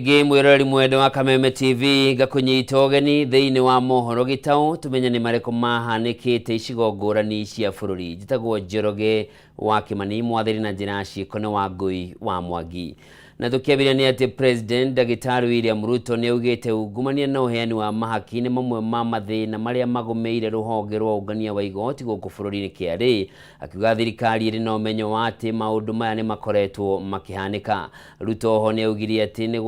Rĩngĩ mwĩroreri mwende wa Kameme TV, ngakũnyita ũgeni thĩinĩ wa mohoro gĩtaũ, tũmenye nĩ marĩkũ mahanĩkĩte icigo ngũrani cia bũrũri. Njĩtagwo Njoroge wa Kĩmani, mwathĩri na njĩra ya ciĩko nĩ Wangũi wa Mwangi. Na tũkĩambĩrĩria nĩ atĩ President Ndagĩtarĩ William Ruto nĩ augĩte ungumania na ũheani wa mahaki nĩ mamwe ma mathĩna marĩa magũmĩire rũhonge rwa ũngania wa igoti gũkũ bũrũri-inĩ KRA, akiuga thirikari ĩrĩ na ũmenyo wa atĩ maũndũ maya nĩ makoretwo makĩhanĩka. Ruto oho nĩ augire atĩ nĩ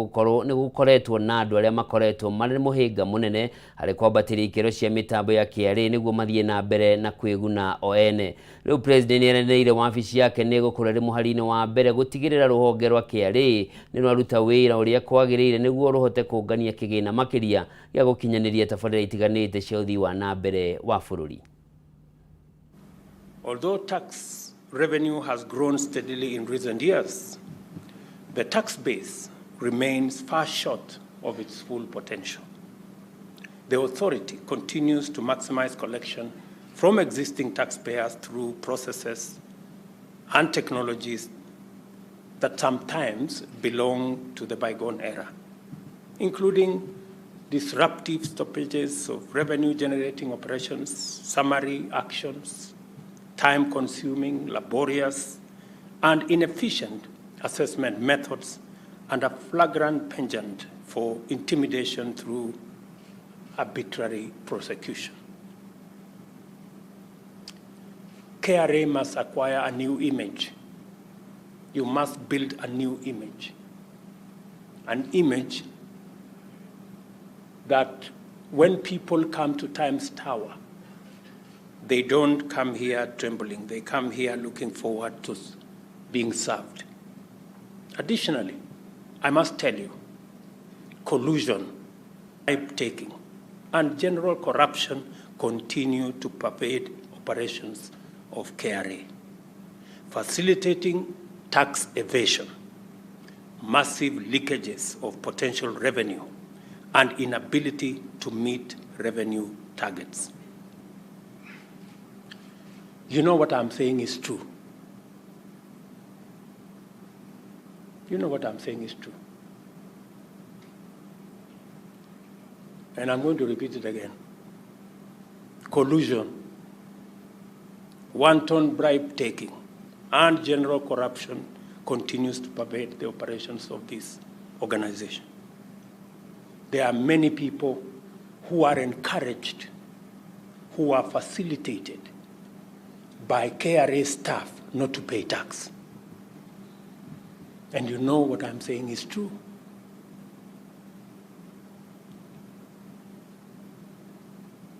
gũkoretwo na andũ arĩa makoretwo marĩ mũhĩnga mũnene harĩ kwambatĩria ikĩro cia mĩtambo ya KRA nĩguo mathiĩ na mbere na kwĩguna o ene. Rĩu President nĩ eranĩire wabici yake nĩ ĩgũkorwo ĩrĩ mũhari-inĩ wa mbere gũtigĩrĩra rũhonge rwa KRA nĩ rwaruta wĩra ũrĩa kwagĩrĩire nĩguo rũhote kũngania kĩgĩna makĩria gĩa gũkinyanĩria tabarĩra itiganĩte cia ũthii wa na mbere wa bũrũri. Although tax revenue has grown steadily in recent years, the tax base remains far short of its full potential. The authority continues to maximize collection from existing taxpayers through processes and technologies that sometimes belong to the bygone era, including disruptive stoppages of revenue-generating operations, summary actions, time-consuming, laborious, and inefficient assessment methods, and a flagrant penchant for intimidation through arbitrary prosecution. KRA must acquire a new image. You must build a new image. An image that when people come to Times Tower, they don't come here trembling. They come here looking forward to being served. Additionally, I must tell you, collusion, bribe taking, and general corruption continue to pervade operations of KRA, facilitating tax evasion, massive leakages of potential revenue, and inability to meet revenue targets. You know what I'm saying is true. You know what I'm saying is true. And I'm going to repeat it again. Collusion, wanton bribe taking, and general corruption continues to pervade the operations of this organization. There are many people who are encouraged, who are facilitated by KRA staff not to pay tax. And you know what I'm saying is true.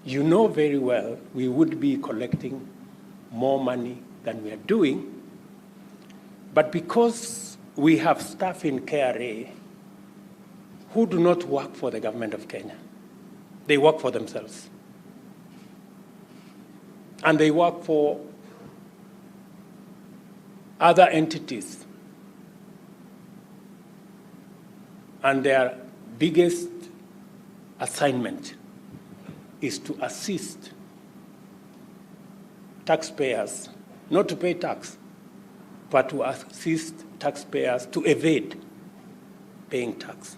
You know very well we would be collecting more money than we are doing, but because we have staff in KRA who do not work for the government of Kenya, they work for themselves. And they work for other entities. And their biggest assignment is to assist taxpayers, not to pay tax, but to assist taxpayers to evade paying tax.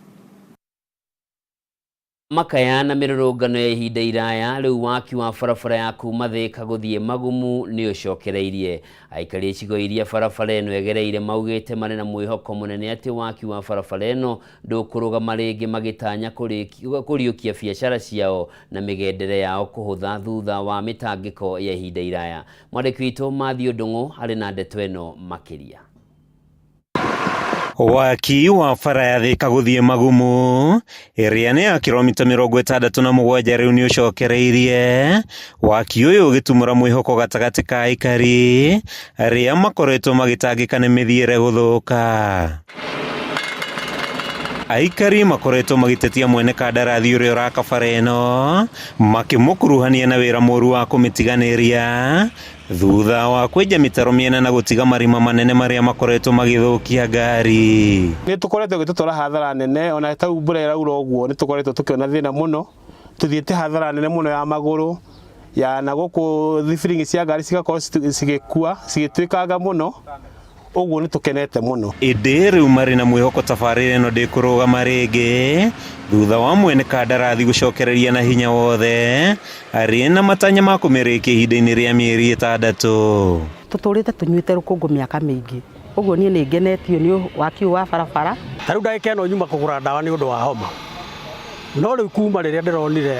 Makaya na mĩrũrũngano ya ihinda iraya rĩu waki wa barabara ya kuma Thika gũthiĩ Magumu nĩ ũcokereirie. Aikari a icigo iria barabara ĩno ĩgereire maugĩte marĩ na mwĩhoko mũnene atĩ waki wa barabara ĩno ndũkũrũgama rĩngĩ, magĩtanya kũriũkia biacara ciao na mĩgendere yao kũhũtha thutha wa mĩtangĩko ya ihinda iraya. Mwandĩki witũ Matthew Ndung'u arĩ na ndeto ĩno makĩria. Waki wa bara ya Thika gũthiĩ Magumu ĩrĩa nĩ ya kilomita 67 rĩu nĩ ũcokereirie. Waki ũyũ ũgĩtumũra mwĩhoko gatagatĩ ka aikari arĩa makoretwo magĩtangĩka nĩ mĩthiĩre gũthũka. Aikari makoretwo magĩtetia mwene kandarathi ũrĩa ũraka bara ĩno, makĩmũkuruhania na wĩra mũru wa kũmĩtiganĩria thutha wa kwenja mĩtaro mĩena na gũtiga marima manene marĩa makoretwo magĩthũkia ngari. Nĩ tũkoretwo gĩtũtwara hathara nene, ona tau mbura ĩraura ũguo nĩ tũkoretwo tũkĩona thĩna mũno, tũthiĩte hathara nene mũno ya magũrũ ya na gũkũ thibiringi cia ngari cigakorwo cigĩkua cigĩtuĩkanga mũno. Ũguo nĩ tũkenete mũno. Ĩndĩ rĩu marĩ na mwĩhoko tabarĩra ĩno ndĩkũrũgama rĩngĩ thutha wa mwene kandarathi gũcokereria na hinya wothe arĩ na matanya ma kũmĩrĩkia ihinda-inĩ rĩa mĩeri 6. Tũtũrĩte tũnyuĩte rũkũngũ mĩaka mĩingĩ, ũguo niĩ nĩ ngenetio nĩ waki ũyũ wa barabara. Ta rĩu ndagĩka ĩno nyuma kũgũra ndawa nĩ ũndũ wa homa, no rĩu kuma rĩrĩa ndĩronire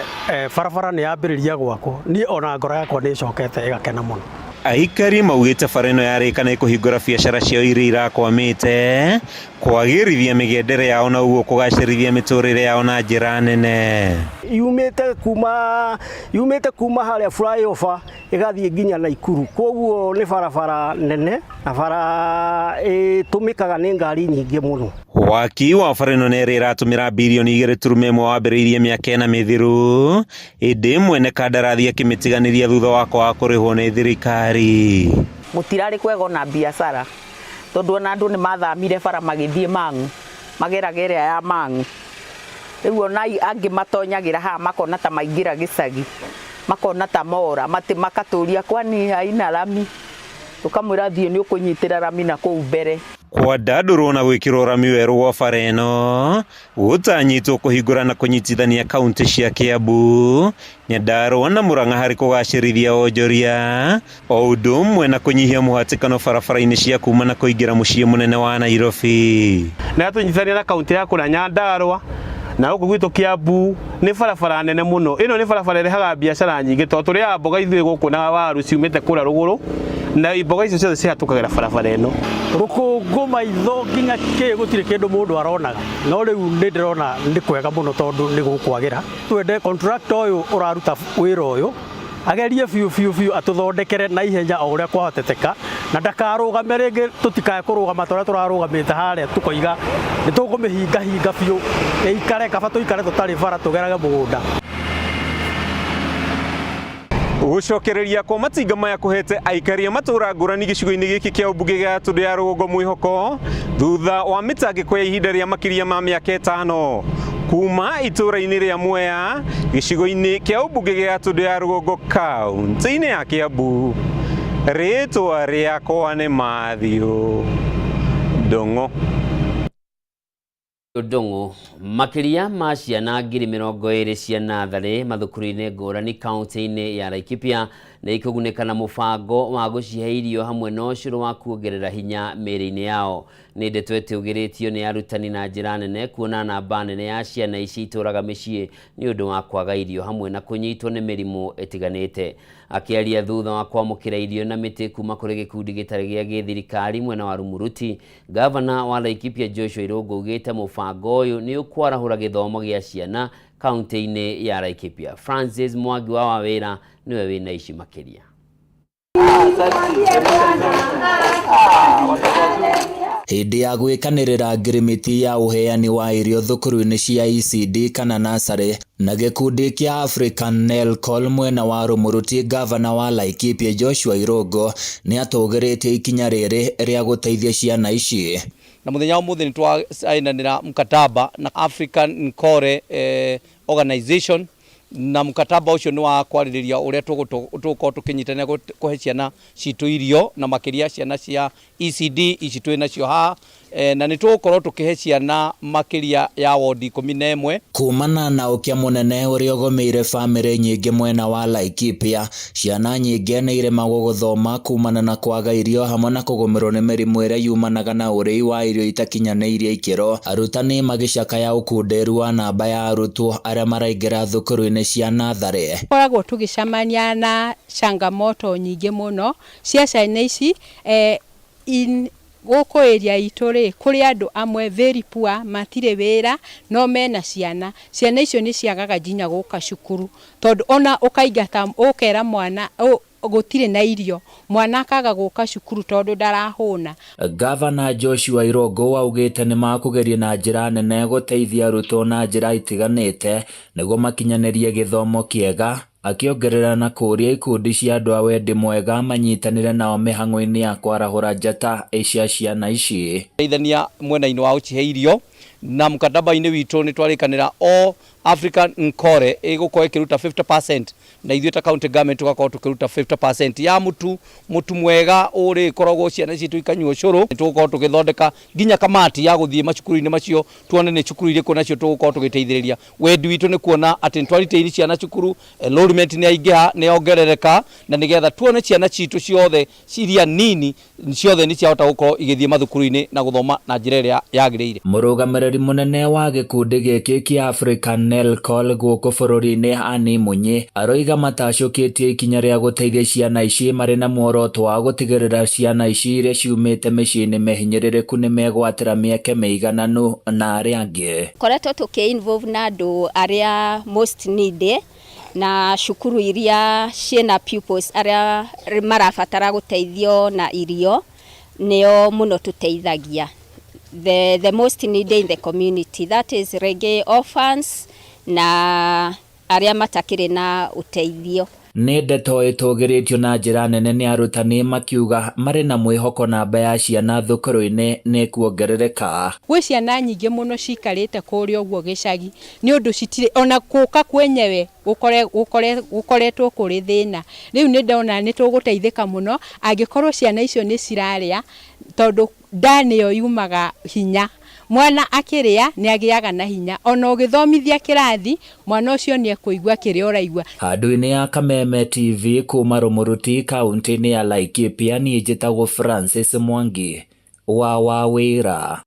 barabara nĩ yambĩrĩria gwakwo, niĩ ona ngoro yakwa nĩ ĩcokete ĩgakena mũno. Aikari maugĩte bara ĩno yarĩka nĩ kũhingũra biacara ciao iria irakwamĩte, kwagĩrithia mĩgendere yao na ũguo kũgacĩrithia mĩtũrĩre yao na njĩra nene. Yumĩte kuma harĩa flyover ĩgathiĩ nginya Naikuru, koguo nĩ barabara nene na bara ĩtũmĩkaga nĩ ngari nyingĩ mũno. Waki wa bara ĩno nĩ ĩrĩa ĩratũmĩra birioni 2.1 wambĩrĩirie mĩaka 4 mĩthiru, ĩndĩ mwene kandarathi akĩmĩtiganĩria thutha wa kwaga kũrĩhwo nĩ thirikari. Gũtirarĩ kwega ona biacara, tondũ ona andũ nĩ mathamire bara magĩthiĩ Mang'u, mageraga ĩrĩa ya Mang'u. Rĩu ona angĩ matonyagĩra haha makona ta maingĩra gĩcagi, makona ta mora, makatũria kwani haina rami, tũkamwĩra thiĩ nĩ ũkũnyitĩra rami na kũu mbere. Kwandandũrwo na gwĩkĩrwo rami werũ gwa bara ĩno gũtanyĩtwo kũhingũra na kũnyitithania kaunti cia Kiambu, Nyandarua na Murang'a harĩ kũgacĩrithia wonjoria o ũndũ ũmwe na kũnyihia mũhatĩkano barabara-inĩ cia kuma na kũingĩra mũciĩ mũnene wa Nairobi. Na tũnyitithania na kaunti ya kũrĩa Nyandarua na gũkũ gwitũ Kiambu nĩ barabara nene mũno. Ĩno nĩ barabara ĩrehaga biacara nyingĩ tondũ tũrĩaga mboga ithuĩ gũkũ na waru ciumĩte kũrĩa rũgũrũ, na mboga icio ciothe cihatũkagĩra barabara ĩno. Rũkũngũ maitho nginya kĩ gũtirĩ kĩndũ mũndũ aronaga, no rĩu nĩ ndĩrona nĩ kwega mũno tondũ nĩ gũkwagĩra. Twende contractor ũyũ ũraruta wĩra ũyũ agerie biũ biũ biũ atũthondekere na ihenya o ũrĩa kwahoteteka, na ndakarũgame rĩngĩ, tũtikae kũrũgama ta ũrĩa tũrarũgamĩte harĩa tũkoiga nĩ tũkũmĩhinga hinga biũ ĩikare, kaba tũikare tũtarĩ bara tũgerage mũgũnda. Gũcokereria kwa matinga maya kũhete aikari a matũũra ngũrani gĩcigo-inĩ gĩkĩ kĩa ũmbunge gĩa Gatũndũ ya Rũgongo mwĩhoko thutha wa mĩtangĩko ya ihinda rĩa makĩria ma mĩaka 5 kuma itũũra-inĩ rĩa Mwea gĩcigo-inĩ kĩa ũmbunge gĩa Gatũndũ ya Rũgongo kaunti-inĩ ya Kiambu. Rĩtwa rĩakwa nĩ Matthew Ndung'u. Ndung'u. Makĩria ma ciana 20,000 cia natharĩ mathukuru-inĩ ngũrani kaunti-inĩ ya Laikipia nĩ ikũgunĩka na mũbango wa gũcihe irio hamwe na ũcũrũ wa kuongerera hinya mĩĩrĩ-inĩ yao. Nĩ ndeto ĩtũgĩrĩtio nĩ arutani na njĩra nene kuona namba nene ya ciana ici itũraga mĩciĩ nĩ ũndũ wa kwaga irio hamwe na kũnyitwo nĩ mĩrimũ ĩtiganĩte. Akĩaria thutha wa kwamũkĩra irio na mĩtĩ kuma kũrĩ gĩkundi gĩtarĩ gĩa gĩthirikari mwena wa Rumuruti, gavana wa Laikipia Joshua Irũngũ augĩte mũbango ũyũ nĩ ũkwarahũra gĩthomo gĩa ciana kaunti-inĩ ya Laikipia. Francis Mwangi wa Wawĩra nĩwe wĩna ici makĩria. Hĩndĩ ya gwĩkanĩrĩra ngirimiti ya ũheani wa irio thukuru-inĩ cia ECD kana nasarĩ na gĩkundi kĩa African Nelcol mwena wa Rumuruti, gavana wa Laikipia Joshua Irũngũ nĩ atũgĩrĩtie ikinya rĩrĩ rĩa gũteithia ciana ici. Na mũthenya wa ũmũthĩ nĩ twasainanĩra mkataba na African Nkore Organization, na mkataba ũcio nĩ wa kwarĩrĩria ũrĩa tũgũkorwo tũkĩnyitanĩra kũhe ciana citũ irio na makĩria ciana cia ECD ici twĩ nacio haha, na nĩ tũgũkorwo tũkĩhe ciana makĩria ya wodi 11. Kumana na ũkĩa mũnene ũrĩa ũgũmĩire bamĩrĩ nyingĩ mwena wa Laikipia, ciana nyingĩ nĩ iremagwo gũthoma kumana na kwaga irio hamwe na kũgũmĩrwo nĩ mĩrimũ ĩrĩa yumanaga na ũrĩi wa irio itakinyanĩirie ikĩro. Arutani magĩcakaya ũkunderu wa namba ya arutwo arĩa maraingĩra thukuru-inĩ cia natharĩ. Tũkoragwo tũgĩcemania na changamoto nyingĩ mũno cia ciana ici, in gũkũ area itũ rĩ, kũrĩ andũ amwe very poor, matirĩ wĩra no mena ciana. Ciana icio nĩ ciagaga nginya gũka cukuru tondũ ona ũkaingata ũkera mwana gũtirĩ na irio, mwana akaga gũka cukuru tondũ ndarahũna. Gavana Joshua Irũngũ augĩte nĩ makũgeria na njĩra nene gũteithia arutwo na njĩra itiganĩte nĩguo makinyanĩrie gĩthomo kĩega, akĩongerera na kũũria ikundi cia andũ a wendi mwega manyitanĩre nao mĩhang'o-inĩ ya kwarahũra njata cia ciana ici. Teithania mwena-inĩ wa gũcihe irio Na mkataba-inĩ witũ nĩ twarĩkanĩra o African Nkore ĩgũkorwo ĩkĩruta 50% na ithuĩ ta county government tũgakorwo tũkĩruta 50% ya mũtu mũtu mwega ũrĩkoragwo ciana citũ ikanyua ũcũrũ. Tũgũkorwo tũgĩthondeka nginya kamati ya gũthiĩ macukuru-inĩ macio tuone nĩ cukuru irĩkũ nacio tũgũkorwo tũgĩteithĩrĩria. Wendi witũ nĩ kuona atĩ nĩ twa ciana cukuru, enrollment nĩ yaingĩha, nĩ yongerereka, na nĩgetha tuone ciana citũ ciothe iria nini ciothe nĩ ciahota gũkorwo igĩthiĩ mathukuru-inĩ na gũthoma na njĩra ĩrĩa yagĩrĩire. Mũrũgamĩrĩri mũnene wa gĩkundi gĩkĩ kĩa African Nelcol gũkũ bũrũri-inĩ Annie Munyi aroiga matacũkĩtie ikinya rĩa gũteithia ciana ici marĩ na muoroto wa gũtigĩrĩra ciana ici iria ciumĩte mĩciĩ-inĩ mĩhinyĩrĩrĩku nĩ megwatĩra mĩeke mĩigananu na arĩa angĩ. Koretwo tũkĩ involve na andũ arĩa most needy na cukuru iria ciĩna pupils arĩa marabatara gũteithio na irio nĩo mũno tũteithagia, the most needy in the community, that is rĩngĩ orphans na arĩa matakĩrĩ na ũteithio. Nĩ ndeto ĩtũgĩrĩtio na njĩra nene nĩ arutani makiuga marĩ na mwĩhoko namba ya ciana thukuru-inĩ nĩ kuongerereka. Gwĩ ciana nyingĩ mũno cikarĩte kũrĩa ũguo gĩcagi nĩ ũndũ citirĩ ona kũka kwenyewe gũkoretwo kũrĩ thĩna. Rĩu nĩ ndona nĩ tũgũteithĩka mũno angĩkorwo ciana icio nĩ cirarĩa, tondũ nda nĩyo yumaga hinya. Mwana akĩrĩa nĩ agĩaga na hinya, ona ũgĩthomithia kĩrathi mwana ũcio nĩ ekũigua kĩrĩa ũraigua. Handũ-inĩ ya Kameme TV kuma Rumuruti kaunti-inĩ ya Laikipia, niĩ njĩtagwo Francis Mwangi wa Wawĩra.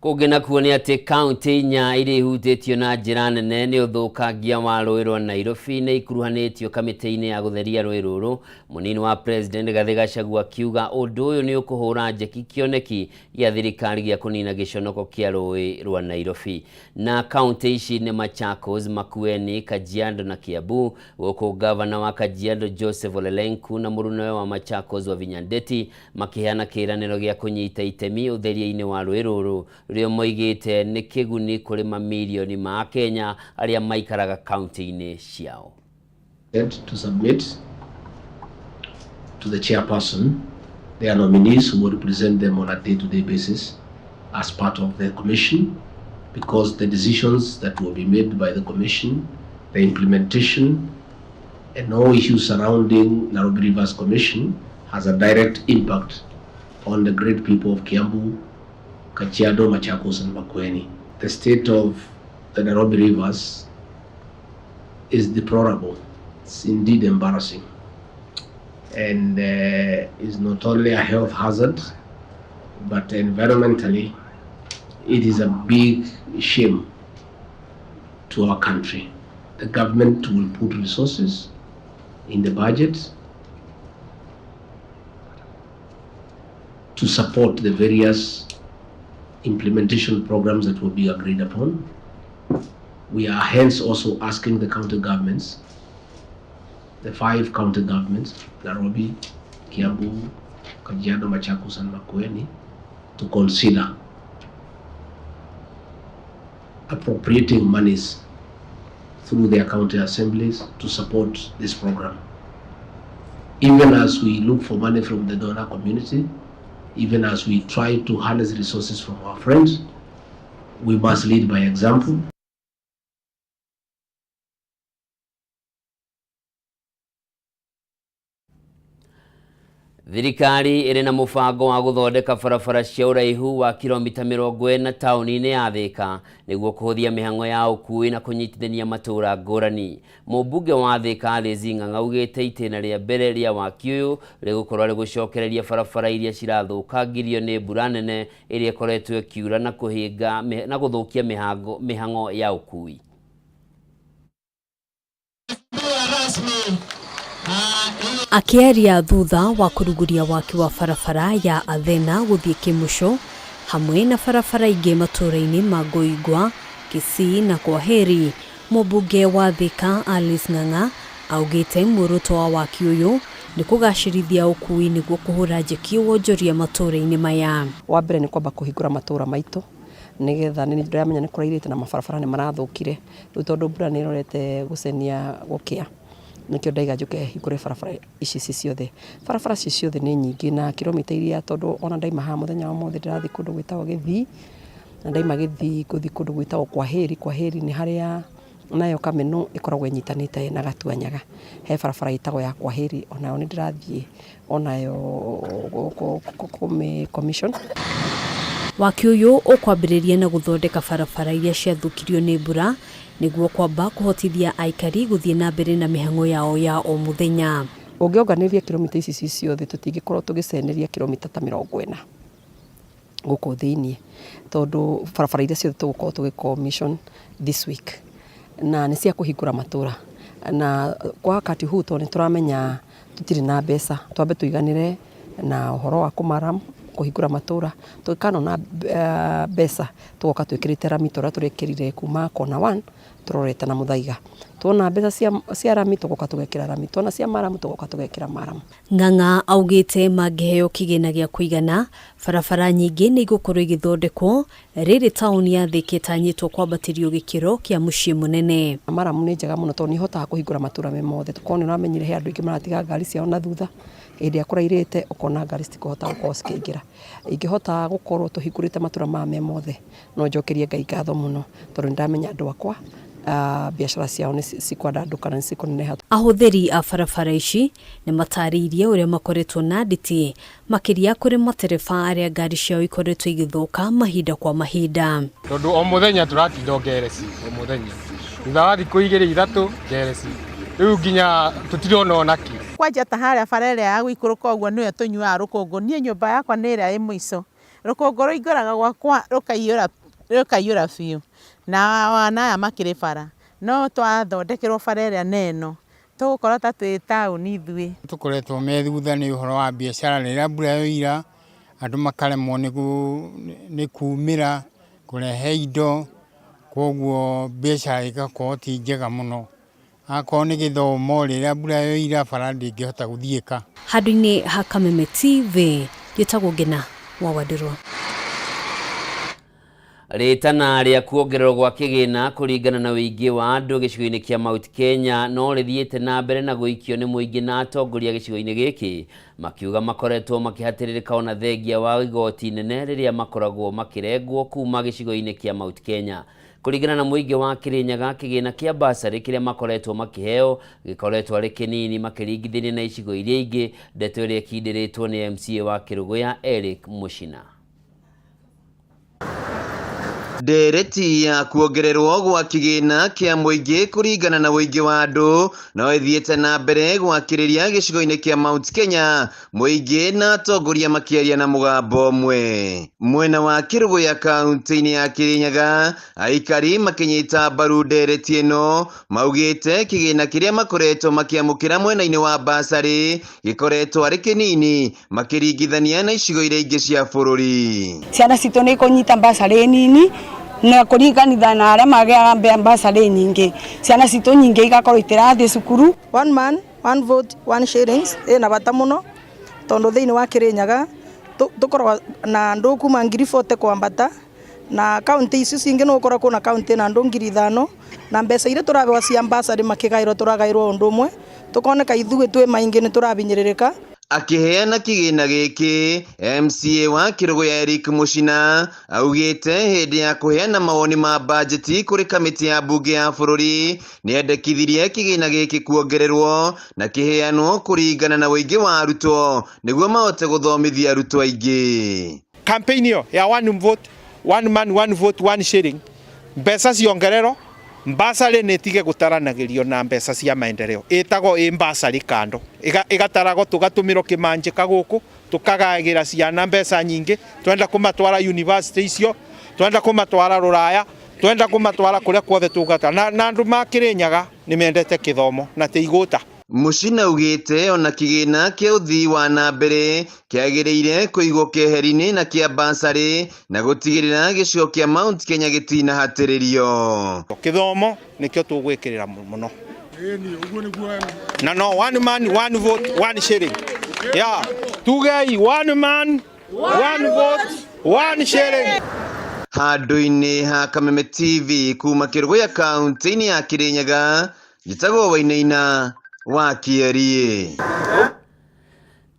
Kũngĩ nakuo nĩ atĩ kaunti inya iria ihutĩtio na njĩra nene nĩ ũthũkangia wa rũĩ rwa Nairobi nĩ ikuruhanĩtio kamĩtĩ-inĩ ya gũtheria rũĩ rũrũ. Mũnini wa President Rigathĩ Gachagua akiuga ũndũ ũyũ nĩ ũkũhũra njeki kĩoneki gĩa thirikari gĩa kũnina gĩconoko kĩa rũĩ rwa Nairobi. Na kaunti ici nĩ Machakos, Makueni, Kajiado na Kiambu, gũkũ gavana wa Kajiado Joseph Ole Lenku na mũrunawe wa Machakos Wavinya Ndeti makĩheana kĩĩranĩro gĩa kũnyita itemi ũtheria-inĩ wa rũĩ rũrũ rũrĩa moigĩte nĩ kĩguni kũrĩ mamirioni ma Akenya arĩa maikaraga kaunti-inĩ ciao. To submit to the chairperson their nominees who will represent them on a day-to-day basis as part of the commission, because the decisions that will be made by the commission, the implementation, and all issues surrounding Nairobi Rivers Commission has a direct impact on the great people of Kiambu, Kajiado, Machakos, and Makueni. The state of the Nairobi Rivers is deplorable. It's indeed embarrassing, and is not only a health hazard, but environmentally, it is a big shame to our country. The government will put resources in the budget to support the various implementation programs that will be agreed upon. We are hence also asking the county governments, the 5 county governments, Nairobi, Kiambu, Kajiado, Machakos, and Makueni, to consider appropriating monies through their county assemblies to support this program. Even as we look for money from the donor community, even as we try to harness resources from our friends, we must lead by example. Thirikari ĩrĩ na mũbango wa gũthondeka barabara cia ũraihu wa kilomita 40 taũni-inĩ ya Thika nĩguo kũhũthia mĩhang'o ya ũkuui na kũnyitithania matũũra ngũrani. Mũmbunge wa Thika Alice Ng'ang'a augĩte itĩna rĩa mbere rĩa waki ũyũ rĩgũkorwo rĩgũcokereria barabara iria cirathũkangirio nĩ mbura nene ĩrĩa ĩkoretwo ĩkiura na kũhinga na gũthũkia mĩhang'o ya ũkuui. Akĩaria thutha wa kũruguria waki wa barabara ya Athena gũthiĩ Kĩmũco hamwe na barabara ingĩ matũũra-inĩ ma Ngoingwa, Kisii na Kwaheri, mũmbunge wa Thika Alice Ng'ang'a augĩte muoroto wa waki ũyũ nĩ kũgacĩrithia ũkuui nĩguo kũhũra njeki wonjoria matũũra-inĩ maya. Wa mbere nĩ kwamba kũhingũra matũũra maitũ nĩgetha nĩ ndĩramenya nĩ kũrairĩte na mabarabara nĩ marathũkire, rĩu tondũ mbura nĩ ĩrorete gũcenia gũkĩa nĩkĩo ndaiga njũke hingũre barabara ici ci ciothe. Barabara ici ciothe nĩ nyingĩ na kilomita iria, tondũ ona ndaima haha mũthenya wa ũmũthĩ ndĩrathiĩ kũndũ gwĩtagwo Gĩthii, Na ndaima Gĩthii ngũthiĩ kũndũ gwĩtagwo Kwaheri. Kwaheri nĩ harĩa nayo Kameno ĩkoragwo ĩnyitanĩte na Gatuanyaga. He barabara ĩtagwo ya Kwaheri onayo nĩ ndĩrathiĩ onayo kũmĩ commission. Waki ũyũ ũkwambĩrĩria na gũthondeka barabara iria ciathũkirio nĩ mbura nĩguo kwamba kũhotithia aikari gũthiĩ na mbere na mĩhang'o yao ya o mũthenya. Ũngĩonganĩrĩria kilomita ici ci ciothe tũtingĩkorwo tũgĩcenĩria kilomita ta 40 gũkũ thĩiniĩ, tondũ barabara iria ciothe tũgũkorwo tũgĩ commission this week na nĩ cia kũhingũra matũra. Na kwa wakati huu tondũ nĩ tũramenya tũtirĩ na mbeca, twambe tũiganĩre na ũhoro wa kũmaram kũhingũra matũra, tũngĩkanona mbeca tũgoka twĩkĩrĩte rami ta ũrĩa tũrekĩrire kuma kona one tũrorete na Mũthaiga. Tuona mbeca cia rami tũgoka tũgekĩra rami, tuona cia maramu tũgoka tũgekĩra maramu. Ng'ang'a augĩte mangĩheo kĩgĩna gĩa kũigana, barabara nyingĩ nĩ igũkorwo igĩthondekwo, rĩrĩ taũni ya Thika ĩtanyĩtwo kwambatĩrio gĩkĩro kĩa mũciĩ mũnene. Maramu nĩ njega mũno tondũ nĩ ihotaga kũhingũra matũra me mothe. Tũkorwo nĩ ũramenyire he andũ aingĩ maratiga ngari ciao na thutha, hĩndĩ ĩrĩa kũrairĩte ũkona ngari citikũhota gũkorwo cikĩingĩra. Ingĩhota gũkorwo tũhingũrĩte matũra maya me mothe, no njokerie Ngai ngatho mũno tondũ nĩ ndamenya andũ akwa biacara ciao nĩ cikwandandũka na nĩ cikũneneha. Ahũthĩri a barabara ici nĩ matarĩirie ũrĩa makoretwo na nditi makĩria kũrĩ matereba arĩa ngari ciao ikoretwo igĩthũka mahinda kwa mahinda. Tondũ o mũthenya tũratinda o ngereci, o mũthenya thutha wa thikũ igĩrĩ ithatũ ngereci, rĩu nginya tũtirona ona kĩ. Kwanja ta harĩa bara ĩrĩa ya gũikũrũka ũguo nĩyo tũnyuaga rũkũngũ, niĩ nyũmba yakwa nĩ ĩrĩa ĩ mũico, rũkũngũ rũingĩraga gwakwa rũkaiyũra rũkaiyũra biũ, na aya makĩrĩ bara, no twathondekerwo bara ĩrĩa neno, tũgũkorwo ta twĩ taũni ithuĩ. Tũkoretwo me thutha nĩ ũhoro wa biacara rĩrĩa mbura yoira andũ makaremwo nĩ kumĩra kũrehe indo, koguo biacara ĩgakorwo ti njega mũno. Akorwo nĩ gĩthomo rĩrĩa mbura yoira bara ndĩngĩhota gũthiĩka. Handũ-inĩ ha Kameme TV, njĩtagwo Ngĩna wa Wandirwa. Rĩtana rĩa kuongererwo gwa kĩgĩna kũringana na ũingĩ wa andũ gĩcigo-inĩ kĩa Mount Kenya no rĩthiĩte na mbere na gũikio nĩ mũingĩ na atongoria gĩcigo-inĩ gĩkĩ makiuga makoretwo makĩhatĩrĩrĩka ona thengia wa igoti inene rĩrĩa makoragwo makĩrengwo kuma gĩcigo-inĩ kĩa Mount Kenya. Kũringana na mũingĩ wa Kĩrĩnyaga, kĩgĩna kĩa basarĩ kĩrĩa makoretwo makĩheo gĩkoretwo arĩ kĩnini makĩringithania na icigo iria ingĩ, ndeto ĩrĩa ĩkindĩrĩtwo nĩ MCA wa Kĩrũgũya Eric Mũcina. Ndereti ya kuongererwo gwa kĩgĩna kĩa mũingĩ kũringana na ũingĩ wa andũ no ĩthiĩte na mbere gwakĩrĩria gĩcigo-inĩ kĩa Mount Kenya, mũingĩ na atongoria makĩaria na mũgambo ũmwe. Mwena wa Kĩrũgũya kaunti-inĩ ya Kĩrĩnyaga, aikari makĩnyita mbaru ndereti ĩno maugĩte kĩgĩna kĩrĩa makoretwo makĩamũkĩra mwena-inĩ wa basarĩ gĩkoretwo arĩ kĩnini makĩringithania na icigo iria ingĩ cia bũrũri. Ciana citũ nĩ ikũnyita basarĩ nini na kũringanithia na arĩa magĩaga basarĩ nyingĩ, ciana citũ nyingĩ igakorwo itirathiĩ cukuru. One man, one vote, one shillings ĩna bata mũno tondũ thĩinĩ wa Kĩrĩnyaga tũkoragwo na andũ kuma 40,000 kwambata, na kaunti icio cingĩ nĩ ũgũkora kwĩna kaunti na andũ 5,000, na mbeca iria tũrabewa cia basarĩ makĩgaĩrwo tũragaĩrwo ũndũ ũmwe, tũkoneka ithuĩ twĩ maingĩ nĩ tũrabinyĩrĩrĩka. Akĩheana kĩgĩna gĩkĩ, MCA wa Kĩrũgũya Eric Mũcina augĩte hĩndĩ ya kũheana mawoni ma bajeti kũrĩ kamĩtĩ ya mbunge ya bũrũri nĩendekithirie kĩgĩna gĩkĩ kuongererwo na kĩheanwo kũringana na ũingĩ wa arutwo nĩguo mahote gũthomithia arutwo aingĩ. Campaign ĩyo ya one vote, one man, one vote, one shilling, mbeca ciongererwo, basarĩ nĩ ĩtige gũtaranagĩrio na mbeca cia maendeleo, ĩtagwo ĩ basarĩ kando, ĩgataragwo tũgatũmĩrwo kĩmanjĩka gũkũ, tũkagagĩra ciana mbeca nyingĩ, twenda kũmatwara university icio, twenda kũmatwara rũraya, twenda kũmatwara kũrĩa kuothe tũgatwara, na andũ ma Kĩrĩnyaga nĩ mendete kĩthomo na ti igũta. Mũcina augĩte ona kĩgĩna kĩa ũthii wa na mbere kĩagĩrĩire kũigwo keheri-inĩ na kĩa basarĩ na gũtigĩrĩra gĩcigo kĩa Mount Kenya gĩtinahatĩrĩrio. Kĩthomo nĩkĩo tũgwĩkĩrĩra mũno. Na no one man, one vote, one shilling. Yeah. Tugei one man, one vote, one shilling. Handũ-inĩ ha Kameme TV kuma Kĩrũgũya kaunti-inĩ ya Kĩrĩnyaga, njĩtagwo Wainaina wa Kĩeriĩ.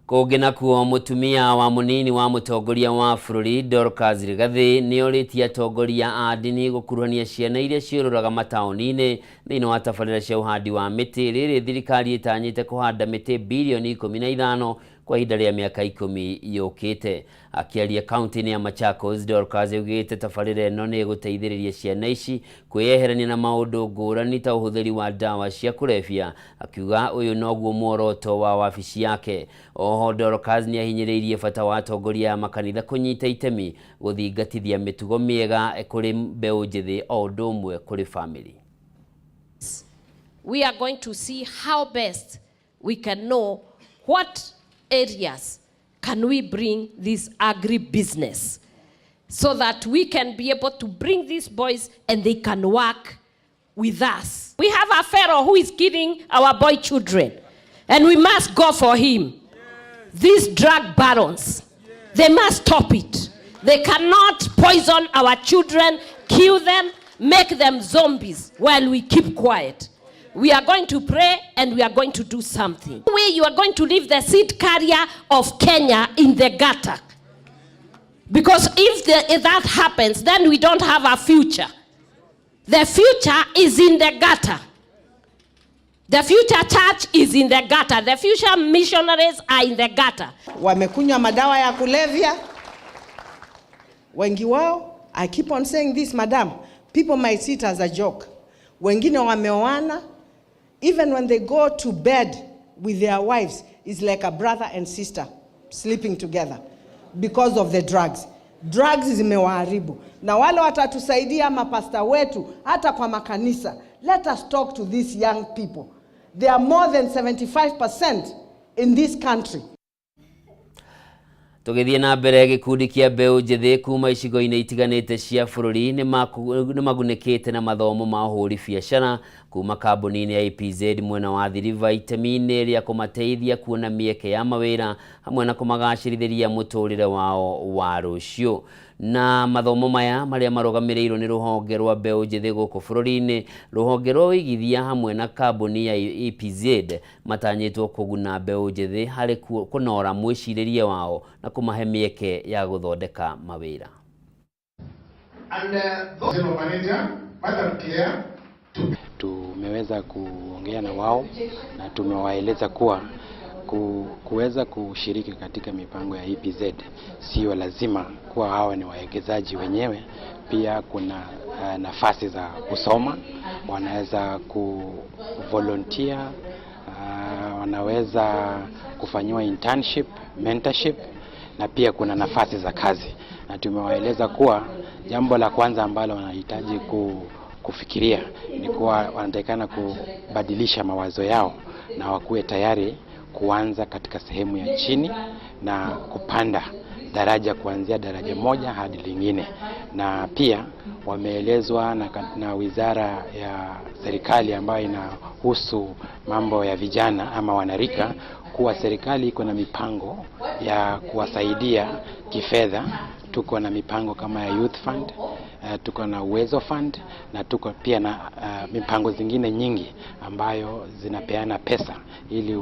Kũngĩ nakuo, mũtumia wa mũnini wa mũtongoria wa bũrũri Dorcas Rigathi nĩorĩtie atongoria a ndini gũkuruhania ciana iria ciũrũraga mataũni-inĩ thĩinĩ wa tabarĩra cia ũhandi wa mĩtĩ rĩrĩ thirikari ĩtanyĩte kũhanda mĩtĩ birioni 15 kwa ihinda rĩa mĩaka 10 yũkĩte. Akĩaria kaunti-inĩ ya Machakos, Dorcas augĩte tabarĩra ĩno nĩ ĩgũteithĩrĩria ciana ici kwĩyeherania na maũndũ ngũrani ta ũhũthĩri wa ndawa cia kũrebia, akiuga ũyũ noguo muoroto wa wabici yake. Oho Dorcas nĩahinyĩrĩirie bata wa atongoria a makanitha kũnyita itemi gũthingatithia mĩtugo mĩega kũrĩ mbeũ njĩthĩ o ũndũ ũmwe kũrĩ bamĩrĩ. We are going to see how best we can know what areas can we bring this agribusiness so that we can be able to bring these boys and they can work with us. We have a pharaoh who is killing our boy children, and we must go for him. These drug barons, they must stop it. They cannot poison our children, kill them, make them zombies while we keep quiet. We are going to pray and we are going to do something. Way you are going to leave the seed carrier of Kenya in the gutter. Because if that happens, then we don't have a future. The future is in the gutter. The future church is in the gutter. The future missionaries are in the gutter. Wamekunywa madawa ya kulevya wengi wao. I keep on saying this, madam, people might see it as a joke. Wengine wameoana, even when they go to bed with their wives, it's like a brother and sister sleeping together because of the drugs. Drugs zimewaharibu, na wale watatusaidia mapasta wetu hata kwa makanisa, let us talk to these young people. They are more than 75% in this country. Tũgĩthiĩ na mbere, gĩkundi kĩa mbeũ njĩthĩ kuma icigo-inĩ itiganĩte cia bũrũri nĩ magunĩkĩte na mathomo ma ũhũri biacara kuma kambuni-inĩ ya EPZ mwena wa Athi River, itemi-inĩ rĩa kũmateithia kuona mĩeke ya mawĩra hamwe na kũmagacĩrithĩria mũtũrĩre wao wa rũciũ. Na mathomo maya marĩa marũgamĩrĩirwo nĩ rũhonge rwa mbeũ njĩthĩ gũkũ bũrũri-inĩ, rũhonge rwa ũigithia hamwe na kambuni ya EPZ, matanyĩtwo kũguna mbeũ njĩthĩ harĩ kũnora mwĩcirĩrie wao na kũmahe mĩeke ya gũthondeka mawĩra. And General Manager, Madam Claire, Tumeweza kuongea na wao na tumewaeleza kuwa kuweza kushiriki katika mipango ya EPZ sio lazima kuwa hawa ni wawekezaji wenyewe. Pia kuna nafasi za kusoma, wanaweza kuvolunteer, wanaweza kufanyiwa internship, mentorship na pia kuna nafasi za kazi. Na tumewaeleza kuwa jambo la kwanza ambalo wanahitaji kufikiria ni kuwa wanatakikana kubadilisha mawazo yao na wakuwe tayari kuanza katika sehemu ya chini na kupanda daraja kuanzia daraja moja hadi lingine. Na pia wameelezwa na wizara ya serikali ambayo inahusu mambo ya vijana ama wanarika kuwa serikali iko na mipango ya kuwasaidia kifedha. Tuko na mipango kama ya Youth Fund, tuko na Uwezo Fund na tuko pia na mipango zingine nyingi ambayo zinapeana pesa ili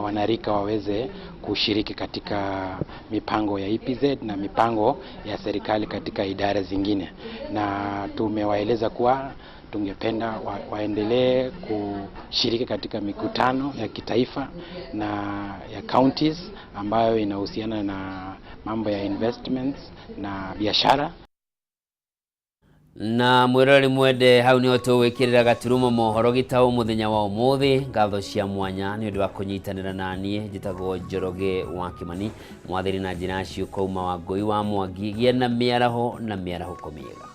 wanarika waweze kushiriki katika mipango ya EPZ na mipango ya serikali katika idara zingine. Na tumewaeleza kuwa tungependa waendelee kushiriki katika mikutano ya kitaifa na ya counties ambayo inahusiana na mambo ya investments na biashara. Na mwiroreri mwende, hau niho tũgwĩkĩrĩra gaturumo mohoro gĩtaũ mũthenya wa ũmũthĩ. Ngatho cia mwanya nĩ ũndũ wa kũnyitanĩra na niĩ. Njĩtagwo Njoroge wa Kĩmani, mwathĩri na njĩra ciũkauma wa Ngũi wa Mwangi. Gĩa na mĩaraho na mĩarahũko mĩega.